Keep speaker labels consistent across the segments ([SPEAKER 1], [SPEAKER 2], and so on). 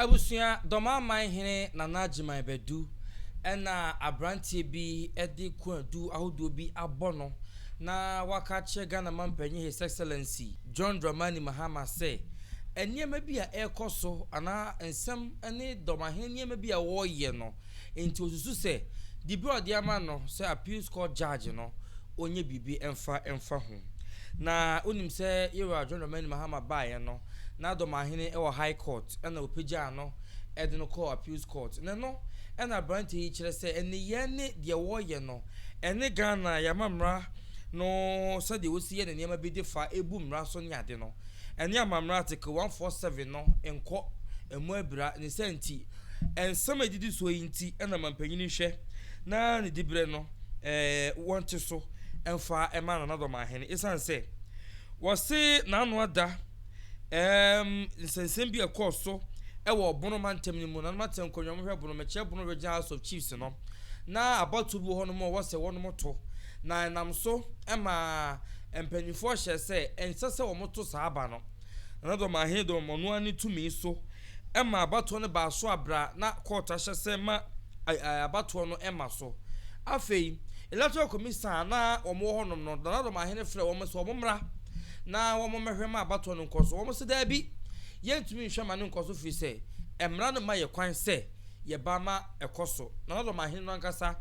[SPEAKER 1] Abusua, Dɔmaman hene Nana Agyeman Badu na abranteɛ bi de kwaadu ahodoɔ bi abɔ no na waka akyerɛ Ghana manpanyin His Excellency John Dramani Mahama sɛ nneɛma bi a ɛrekɔ so anaa nsɛm ne Dɔmahene nneɛma bi a wɔreyɛ no nti osusu sɛ dibere a ɔde ama no sɛ Appeals Court Judge no ɔnyɛ biribi mfa mfa ho. Na wonim sɛ Yewura John Dramani Mahama baeɛ no na Dɔmahene wɔ High Court ɛna wɔpagyaa no de no kɔɔ Appeals Court. Na ɛno ɛna aberanteɛ yi kyerɛ sɛ nneyɛɛ ne deɛ wɔreyɛ no ɛne Ghana yɛama mmara no sɛdeɛ wɔsi yɛ ne nneɛma bi de fa ɛbu mmara so ne ade no ɛne amammerɛ Article 147 no nkɔ ɛmu abira. Ne sɛ nti nsɛm a ɛdidi soɔ yi nti ɛna mampanyini hwɛ na ne diberɛ no wɔnte so ɛmfa ɛma Nana Dɔmahene ɛsiane sɛ wɔse n'ano ada nsɛnsɛm bi a ɛkɔɔ so ɛwɔ Ɔbono mantam no mu. Na mate nkonnwa mohwɛ Bono, mekyerɛ Bono Regional House of Chiefs no, na abatoɔ bi wɔ hɔnom a wɔsɛ wɔnom to, na ɛnam so ma mpanimfoɔ hyɛ sɛ ɛnsɛ sɛ wɔn to saa aba no. Nana Dɔmahene dɔm ɔno ara ne tumi so ma abatoɔ no baa so abra na kɔɔto ahyɛ sɛ ma abatoɔ no ɛma so. Afei Electoral Commission a na wɔn wɔ hɔnom no, Nana Dɔmahene frɛ wɔn sɛ wɔn mmra na wɔn mmɛhwɛ ma abatoɔ no nkɔ so. Wɔn sɛ daabi, yɛntumi nhwɛ ma no nkɔ so firi sɛ mmara no ma yɛ kwan sɛ yɛba ma ɛkɔ so. Nana Dɔmahene no ankasa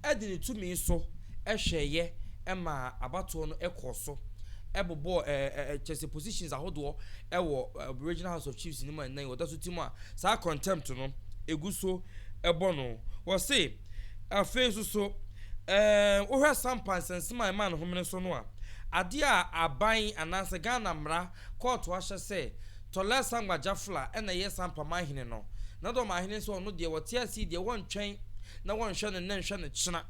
[SPEAKER 1] ɛde ne tumi so ɛhwɛeɛ ma abatoɔ no ɛkɔɔ so, ɛbobɔɔ kyerɛ sɛ positions ahodoɔ ɛwɔ Regional House of Chiefs no mu a ɛnnan wɔda so ti mu a saa contempt no egu so ɛbɔ no. Wɔse afei nso so wohwɛ Sampa nsɛnsɛm a ɛmaa ne homene so no a, adeɛ a aban anaasɛ Ghana mmara kɔɔto ahyɛ sɛ Tɔlɛ Sangba Jafla ɛna ɛyɛ Sampa manhene no, na Dɔmahene nso ɔno deɛ wɔte ase yi deɛ wɔntwɛn na wɔnhwɛ no nnɛ nhwɛ no kyena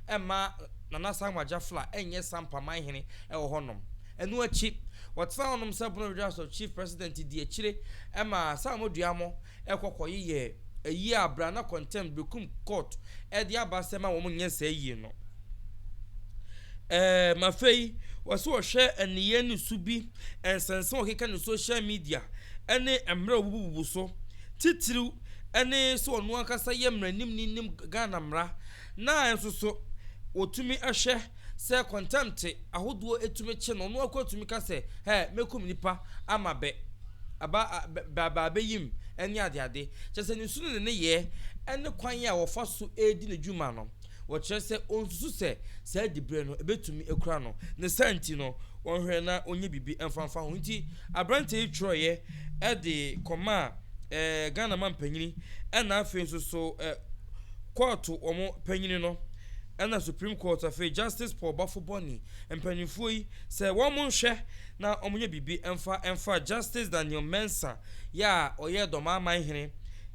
[SPEAKER 1] ɛmma Nana Sangba Jafla ɛnyɛ Sampa manhene ɛwɔ hɔnom. Ɛno akyi, wɔtena hɔnom sɛ Bono Regional House of Chief President di akyire ɛma Saamo Duamo ɛkɔ kɔyeyɛ ayie a bra na contempt Berekum Court ɛde aba sɛ ma wɔn nyɛ saa ayie no. Afei, wɔsɛ wɔhwɛ nneyɛɛ ne su bi, nsɛnsɛm a wɔkeka ne social media ne mmerɛ a wɔbubububu so, titiriw ne sɛ ɔno ankasa yɛ mmaranimni nim Ghana mmara, na nso so wɔtumi hwɛ sɛ contempt ahodoɔ tumi kye no, ɔno akɔ tumi ka sɛ, hɛ, mɛkum nipa ama bɛ, aba bɛ aba abɛyim ne adeade. Kyerɛ sɛ ne su ne ne nneyɛɛ ne kwan a wɔfa so redi ne dwuma no, wɔkyerɛ sɛ onsusu sɛ saa diberɛ no ɛbɛtumi akura no. Ne saa nti no, wɔnhwɛ na ɔnyɛ biribi mfa mfa ho. Nti aberanteɛ yi twerɛeɛ de kɔmaa eh, Ghana mampanyini ɛna afei nso so eh, kɔɔto wɔn panyini no ɛna Supreme Court, afei Justice Paul Baffoe-Bonnie mpanimfoɔ yi sɛ wɔn nhwɛ na wɔn nyɛ biribi mfa mfa Justice Daniel Mensah yɛ a ɔyɛ Dɔmaaman hene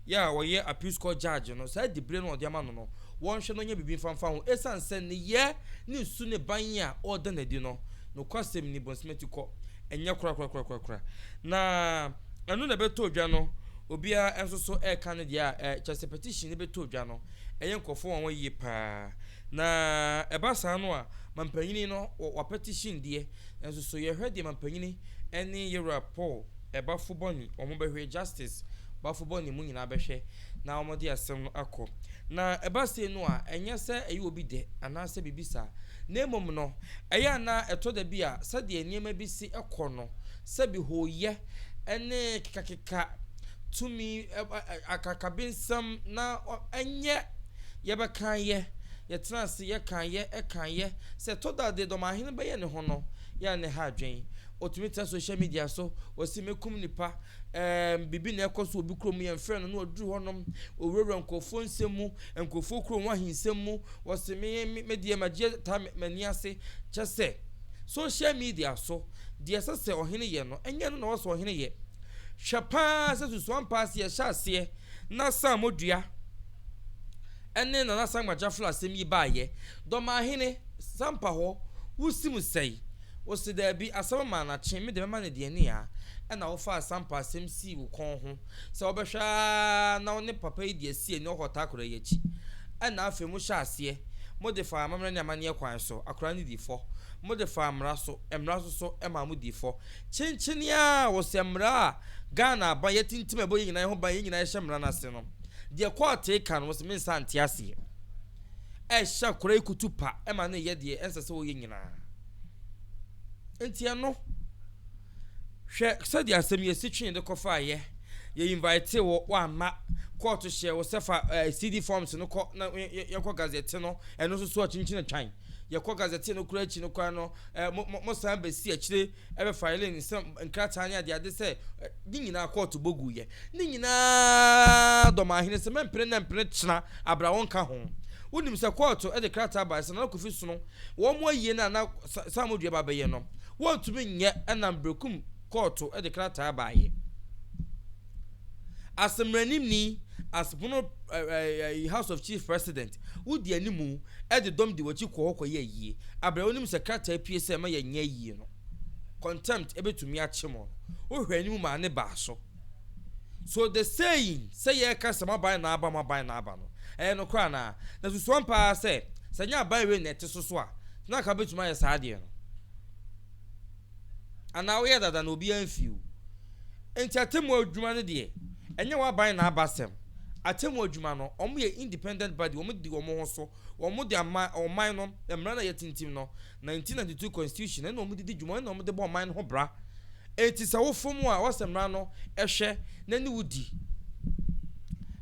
[SPEAKER 1] yɛ a ɔyɛ Appeals Court Judge no, saa diberɛ no a ɔde ama no no, wɔnhwɛ na ɔnyɛ biribi mfa mfa ho ɛsiane sɛ nneyɛɛ ne su ne ban a ɔreda no adi no, nokwasɛm ni, bonsam atikɔ ɛnyɛ korakorakorakora. Na ɛno na ɛbɛtɔ dwa no, obiara nso so ɛreka ne deɛ a, kyerɛ sɛ petition no bɛtɔ dwa no, ɛyɛ nkurɔfoɔ nwanwa yie paa. Na ɛba saa no a, mampanyini no wapetition deɛ, nanso so yɛhwɛ deɛ mampanyini ne Yewura Paul Baffoe-Bonnie wɔn bɛhwɛ, Justice Baffoe-Bonnie mu nyinaa bɛhwɛ na wɔde asɛm no akɔ. Na ɛba sei no a, ɛnyɛ sɛ ɛyɛ obi dɛ anaasɛ biribi saa, na mmom no, ɛyɛ a na ɛtɔ da bi a sɛdeɛ nneɛma bi si kɔ no, sɛbi hooyɛ ne kekakeka tumi akakabensɛm na ɛnyɛ yɛbɛka yɛ, yɛtena ase yɛka yɛ, ɛka yɛ, sɛ ɛtɔ da deɛ Dɔmahene bɛyɛ ne ho no, yɛ a na ɛha adwene. Ɔtumi tena social media so, ɔsi mɛkum nipa, biribi na ɛkɔ so obi kurom, yɛmfrɛ no, na ɔduru hɔnom, ɔwurawura nkurɔfoɔ nsɛm mu, nkurɔfoɔ kurom ahensɛm mu, wɔsi me me deɛ magye taa m'ani ase. Kyɛ sɛ social media so, deɛ ɛsɛ sɛ ɔhene yɛ no, ɛnyɛ no na ɛwɔ sɛ ɔhene yɛ. Hwɛ paa sɛ Susuampa ase yɛhyɛ aseɛ na Saamodua ɛne Nana Sangma Jafla asɛm yi baayɛ. Dɔmahene, Sampa hɔ, wosim sɛe. Ose daabi, asɛm maa no akye, me de mɛma no deɛ ne a, ɛna wofaa Sampa asɛm sii wo kɔn ho sɛ wobɛhwɛ ara na wo ne papa yi de asi ani ɔkɔ taa akwadaa yi akyi. Ɛna afei mo hyɛ aseɛ, mo de faa amammerɛ ne amanneɛ kwan so, akwadaa no di fɔ. Mode faa mmara so, mmara nso so maa mo dii fɔ. Kyenkyene ara wɔ sɛ mmara a Ghana aban yɛatintim a ɛbɔ yɛn nyinaa ho ban, yɛn nyinaa yɛhyɛ mmara no ase no, deɛ kɔɔte ka no, wɔ sɛ mensa nte aseɛ. Ɛhyɛ akwadaa yi kutu pa ma no yɛ deɛ ɛnsɛ sɛ ɔyɛ nyinaa. Nti ɛno, hwɛ sɛdeɛ asɛm yi asi twee de kɔfaeɛ. Yɛ invite wo, woamma. Kɔɔto hyɛɛ wo sɛ fa eh, CD forms no kɔ na yɛnkɔ gazette no, ɛno nso so akyinkyin atwan. Yɛkɔ gazette no koraa akyi no koraa no, eh, mo, mo, mo san bɛsi akyire ɛbɛ file nsɛm nkrataa ne adeade sɛ eh, ne nyinaa kɔɔto bɔ guiɛ. Ne nyinaa dɔmahene sɛ mɛmpene na mpene kyena abra wo nka ho. Wonim sɛ kɔɔto de krataa baeɛ sɛ Nana Kofi Sono wɔn ayie no a na Sam Dua ba bɛyɛ no wɔntumi nyɛ ɛnam Berekum kɔɔto de krataa baeɛ. As mmaranimni, as Bono eh, eh, House of Chief President, wodi animu de dɔm di w'akyi kɔ hɔ kɔyɛ ayie. Abrɛ wonim sɛ krataa pue sɛ ma yɛnyɛ ayie no, contempt ebetumi akye mo no, wohwɛ anim maa ne baa so. So the saying sɛ yɛreka sɛ mo aban na aba mo aban na aba no, ɛyɛ nokorɛ anaa? Na susu ampa ara sɛ, sɛ ɛnyɛ aban wei na ɛte so so a, na anka wobɛtumi ayɛ saa adeɛ no. Anaa woyɛ dada na obiara mfii wo. Enti atemmuo adwuma no deɛ, ɛnyɛ w'aban na aba asɛm. Atemmuo adwuma no, wɔyɛ independent body, wɔdi wɔn ho so, wɔde ama ɔman no, mmara no a yɛatintim no, 1992 constitution, ɛna wɔde di dwuma, ɛna wɔde bɔ ɔman no ho bra. Enti sɛ wofom a, ɛwɔ sɛ mmara no hwɛ na ne wo di.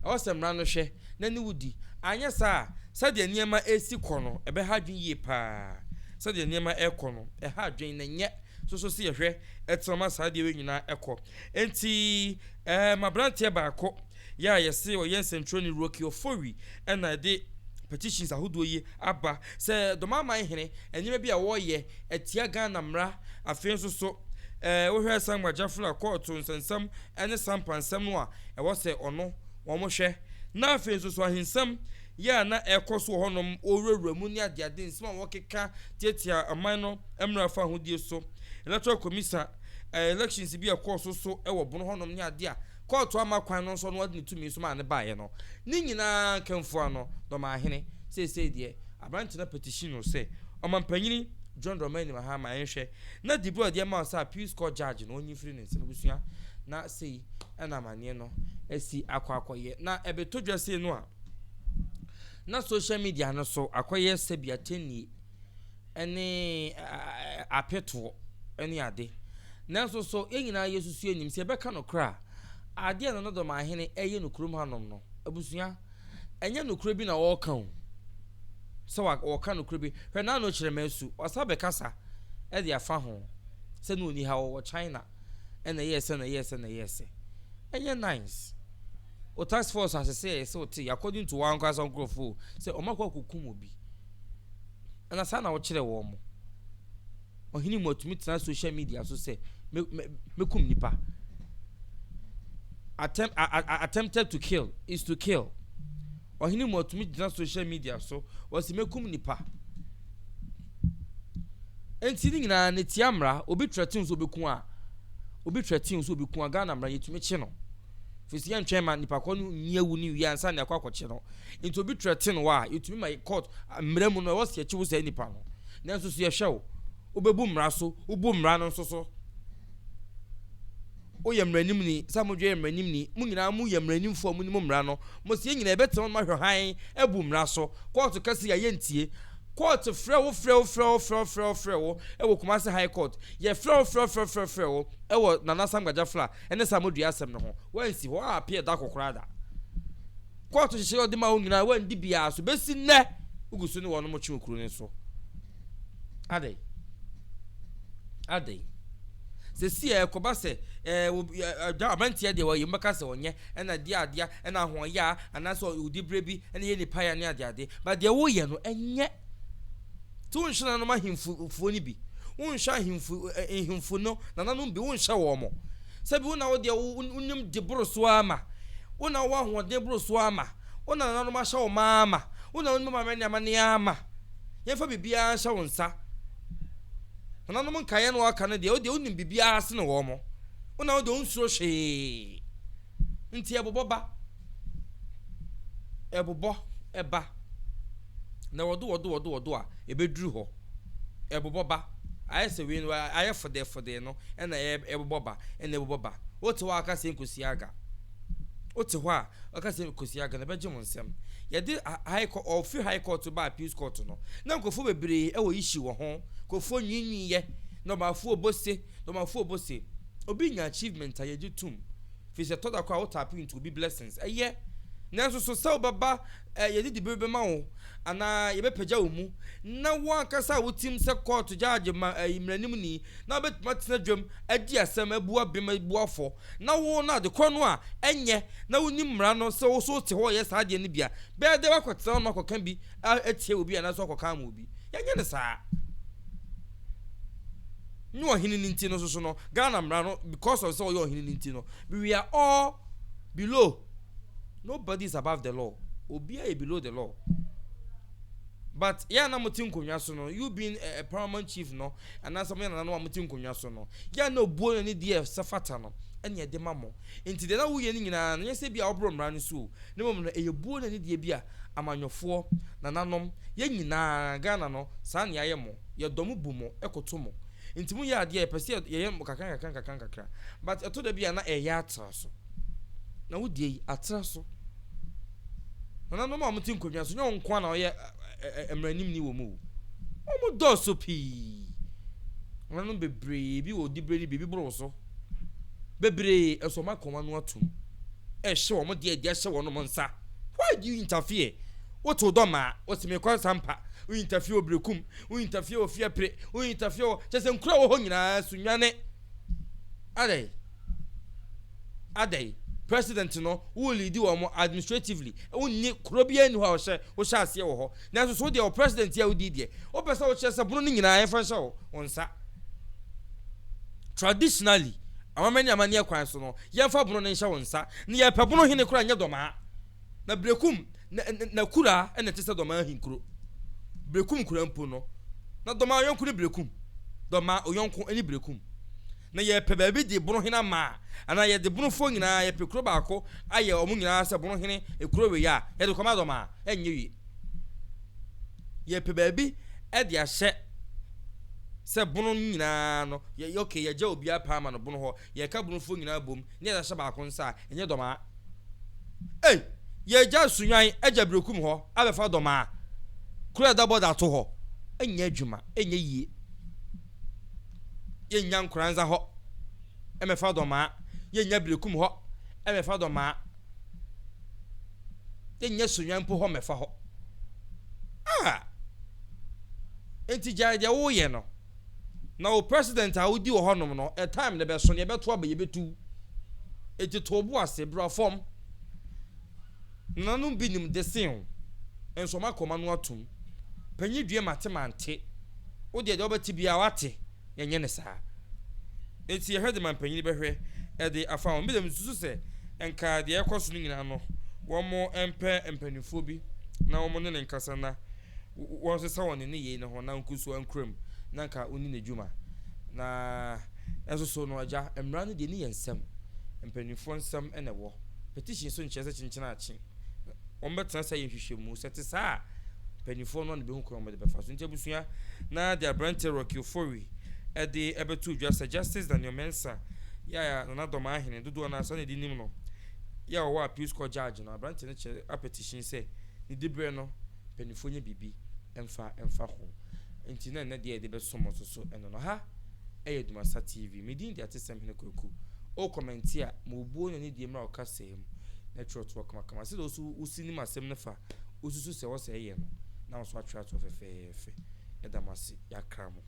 [SPEAKER 1] Ɛwɔ sɛ mmara no hwɛ na ne wo di. Anyɛ saa a, sɛdeɛ nneɛma resi kɔ no, ɛbɛha adwene yie paa. Sɛdeɛ nneɛma rekɔ no, ɛha adwene na ɛnyɛ soso sɛ yɛhwɛ ɛtena ma saa adeɛ wei nyinaa ɛkɔ. Enti ɛɛ aberanteɛ baako yɛ a yɛse ɔyɛ nsɛntwerɛni Rocky Ofori ɛna ɛde petitions ahodoɔ yi aba sɛ Dɔmaman hene nneɛma bi a wɔreyɛ atia Ghana mmara. Afei nso so ɛɛ wohwɛ Sangba Jafla kɔɔto nsɛnsɛm ɛne Sampa nsɛm no a ɛwɔ sɛ ɔno wɔn hwɛ. Na afei nso so ahensɛm yɛ a na ɛrekɔ so wɔ hɔnom, wɔrewurawura mu ne adeade, nsɛm a wɔkeka tiatia ɔman no mmara fa ahodie so, electoral commission, eh, elections bi a ɛkɔɔ so so wɔ bono hɔnom ne adeɛ a kɔɔto ama kwan no nso no ɔde ne tumi so maa ne baeɛ no, ne nyinaa nkamfua no, Dɔmahene, seesei deɛ aberante no petition no sɛ ɔmampanyini John Dramani Mahama nhwɛ na diberɛ a ɔde ama sɛ appeals court judge no ɔnyi mfiri ne nsam abusua na sei ɛna amaneɛ no asi akɔ akɔyɛ na ɛbɛtɔ dwa sei no a na social media no so akɔyɛ sɛbi atɛnnie ne apetoɔ ne ade. Nanso so yɛn nyinaa yɛsusu anim sɛ yɛbɛka nokorɛ a, adeɛ a Nana Dɔmahene ɛyɛ no kurom hanom no, abusua, ɛnyɛ nokorɛ bi na ɔreka o. Sɛ ɔka nokorɛ bi, hwɛ n'ano kyerɛ m'asu, ɔsa bɛkasa ɛde afa ho sɛ na ɔni ha, ɔwɔ China, ɛna ɛyɛɛ sɛ na ɛyɛɛ sɛ na ɛyɛɛ sɛ. Ɛnyɛ nice. O task force asese ɛyɛ sɛ ɔte according to wɔn ankasa nkurɔfoɔ sɛ wɔn akɔ akɔkum obi. Ɛna saa na wokyerɛ wɔn mo. Ɔhene mu atumi tena social media so sɛ me me mekum nipa. Attempt, attempted to kill is to kill. Ɔhene mu atumi gyina social media so wɔsi mekum nipa. Enti ne nyinaa ne tia mmara obi threaten so obeku a obi threaten so obeku a Ghana mmara yɛtumi kye no. Firi sɛ yɛntwɛn ma nipa kɔ no nni awu ne wie ansa na yɛakɔ akɔkye no. Nti obi threaten wo a, yɛtumi ma court mmara mu no ɛwɔ sɛ yɛkye wo saa nipa no. Nanso so yɛhwɛ wo, wobɛbu mmara so, wobu mmara no nso so. Woyɛ mmaranimni, sɛ modwe yɛ mmaranimni, mo nyinaa moyɛ mmaranimfoɔ a monim mmara no. Mo sɛ yɛn nyinaa yɛbɛtena hɔ ahwɛ hann abu mmara so. Kɔɔto kɛse yɛ yɛntie. Kɔɔto frɛ wo frɛ wo frɛ wo frɛ wo frɛ wo frɛ wo ɛwɔ Kumasi High Court. Yɛfrɛ wo frɛ wo frɛ wo frɛ frɛ wo ɛwɔ Nana Sam Gajafla ɛne saa modua asɛm no ho. Woansi hɔ a appear da kokoraa da. Kɔɔto nhyehyɛe a ɔde ma wo nyinaa woandi biara so besi nnɛ wogu so ne wɔn twe okuro no so. Adɛn? Adɛn? Sɛsi a ɛkɔba sɛ ɛɛ aberanteɛ deɛ wɔyɛ mbɛka sɛ ɔnyɛ ɛna deɛ adeɛ ɛna ahoɔyɛ a anaasɛ ɔdi berɛ bi ɛna yɛ nipa ya ne adeade ba deɛ woyɛ no ɛnyɛ. Nti wonhwɛ nananom ahemfofoɔ no bi, wonhwɛ ahemfo nhemfo no nananom bi, wonhwɛ wɔn mo. Sɛbi wo na wo deɛ wonim de boro so ara ma, wo na wowɔ ahoɔden boro so ara ma, wo na nananom ahyɛ wo ma ara ma, wo na wonim amammerɛ ne amanneɛ ara ma. Yɛmfa biribiara nhyɛ wo nsa. Nananom nkaeɛ no wɔaka no deɛ, wo deɛ wonim biribiara sene wɔn mo. Wo na wo deɛ wonsuro hwee. Nti ɛbobɔ ba. Ɛbobɔ ba. Na wɔdo wɔdo wɔdo wɔdo a, ɛbɛduru hɔ. Ɛbobɔ ba. Ayɛ sɛ wei no ayɛ fɔdɛɛfɔdɛɛ no ɛna ɛbobɔ ba ɛna ɛbobɔ ba. Wote hɔ a aka sɛ nkosi aga. Wote hɔ a aka sɛ nkosi aga na ɛbɛgye wo nsam. Yɛde high court ɔfiri high court ba appeals court no na nkurɔfoɔ bebree ɛwɔ issue wɔ ho. Nkurɔfoɔ nwiinwiiɛ na ɔbaafoɔ bose na ɔbaafoɔ bose. Obi nya achievement a yɛgye tum. Firi sɛ tɔda kɔ a wo tap into obi blessings ɛyɛ. Nanso so sɛ wobɛba eh, yɛde dibere bɛma wo anaa yɛbɛpagya wo mu na wo ankasa a wotim sɛ kɔɔto gyaagye ma ɛyi mmaranim ni na wobɛtumi atena dwam adi asɛm abu abem abu afɔ na wo no ade korɔ no a ɛnyɛ na wonim mmara no sɛ wo so wote hɔ yɛ saa adeɛ no bi a bɛyɛ dɛ woakɔtena hɔ no akɔka bi atie obi anaasɛ wakɔka ama obi. Yɛnyɛ no saa. Ne ɔhene no nti no soso no Ghana mmara no because of sɛ ɔyɛ ɔhene no nti no we are all below. Nobody is above the law. Obiara yɛ below the law. But yɛn a na mote nkonnwa so no, you being a, a paramount chief no, anaasɛ mo yɛ nananom a mote nkonnwa so no, yɛn a na obuo no ne deɛ ɛsɛ fata no, ɛne ɛde ma mo. Nti deɛ na woyɛ no nyinaa no, nyɛ sɛ bi a woboro mmara no so o, na mmom no, ɛyɛ buo ne deɛ bi a amanyɔfoɔ, nananom, yɛn nyinaa, Ghana no, saa na yɛayɛ mo. Yɛdɔ mo, bu mo, koto mo. Nti moyɛ adeɛ a, yɛpɛ sɛ yɛyɛ mo kakra nkakra nkakra nkakra. But ɛtɔ da bi a na ɛyɛ atra so. Na wo deɛ yi, atra so. Nananom a wɔte nkonnwa so, nyɛ wɔn nko ara na wɔyɛ mmaranimni wɔ mu o. Wɔn dɔɔso pii. Nananom bebree bi wɔ dibere no bi, ebi boro so. Bebree nso wɔn akoma no atum. Ɛhyɛ wɔn deɛ deɛ ahyɛ wɔn nsa. Why do you interfere? Woto dɔ maa, wosi mekɔ sampa, wo interfere wɔ berekum, wo interfere wɔ fiapre, wo interfere wɔ kyɛ sɛ nkura wɔ hɔ nyinaa so nwane. Adɛn? Adɛn? President no, wo leadi wɔn administratively. Wonni kuro biara nni hɔ a wɔhyɛ wohyɛ aseɛ wɔ hɔ. Nanso so deɛ wɔ president yi a wodi deɛ, wopɛ sɛ wokyerɛ sɛ bono no nyinaa yɛmfa nhyɛ wo wo nsa. Traditionally, amammerɛ ne amanneɛ kwan so no, yɛmfa bono no nhyɛ wo nsa. Na yɛpɛ bono hene koraa nyɛ dɔmaa. Na Berekum na na kura na ɛte sɛ dɔmaa ahenkuro. Berekum kura mpo no, na dɔmaa ɔyɔnko ne Berekum. Dɔmaa ɔyɔnko ne Berekum. Na yɛpɛ baabi de bono hene ama a, anaa yɛde bonofoɔ nyinaa, yɛpɛ kuro baako ayɛ wɔn nyinaa sɛ bono hene ekuro wei a, yɛde kɔma dɔmaa, ɛnyɛ yie. Yɛpɛ baabi de ahyɛ sɛ bono nyinaa no, yɛ okay, yɛgya obiara paa ma no bono hɔ, yɛka bonofoɔ nyinaa bom, ne yɛde ahyɛ baako nsa a, ɛnyɛ dɔmaa. Ei! Yɛagya Sunyani agya Berekum hɔ abɛfa Dɔmaa kuro a ɛda bɔda to hɔ. Ɛnyɛ adwuma, ɛnyɛ yie. Yɛnnya Nkoranza hɔ mmɛfa Dɔmaa. Yɛnnya Berekum hɔ mmɛfa Dɔmaa. Yɛnnya Sunyani mpo hɔ mmɛfa hɔ. Ah! Enti gyae deɛ woyɛ no. Na wo president a wodi wɔ hɔnom no, ɛ time no bɛso no yɛbɛto aba yɛbɛtu. Enti to wo bo ase, bra fam. Nananom bi nim de sen wo, nso wɔn akoma no atom. Panyin due mate mante. Wo deɛ deɛ wobɛte biara wate, yɛnyɛ no saa. Enti yɛhwɛ de ma mpanyin bɛhwɛ de afa ho. Me deɛ mesusu sɛ nka deɛ ɛrekɔ so no nyinaa no, wɔn mpɛ mpanimfoɔ bi na wɔn ne no nkasa na wɔnsesa wɔn nneyɛe no ho na nku so ankura mu na nka onni n'adwuma. Na nso so no, agya, mmara no deɛ ne yɛ nsɛm. Mpanimfoɔ nsɛm na ɛwɔ. Petition so nkyerɛ sɛ kyenkyena akye. Wɔbɛtena sɛ yɛ nhwehwɛmu. Sɛ te saa a, mpanimfoɔ no na bɛhu kwan wɔde bɛfa so. Nti abusua, na de aberanteɛ Rocky Ofori de ɛbɛto dwa sɛ Justice Daniel Mensah yɛ a Nana Dɔm Ahene dodoɔ no ara saa na ɛde nim no yɛ a ɔwɔ Appeals Court judge no, aberanteɛ no kyerɛ apetition sɛ ne diberɛ no mpaninfoɔ nyɛ biribi mfa mfa ho. Nti na ɛnɛ deɛ yɛde bɛsom nso so ɛno no. Ha ɛyɛ Dumasa TV. Me din de Atesɛm Hene Kwaku. O kɔmɛnte a, ma obuo ne anidie mmra wo kasaa mu na twerɛ toɔ kamakama. Sɛdeɛ wo nso wosi nim asɛm no fa, wosusu sɛ ɛwɔ sɛ ɛyɛ no, na wo nso atwerɛ atoɔ fɛfɛɛfɛ. Yɛda mo ase. Yɛakra mo.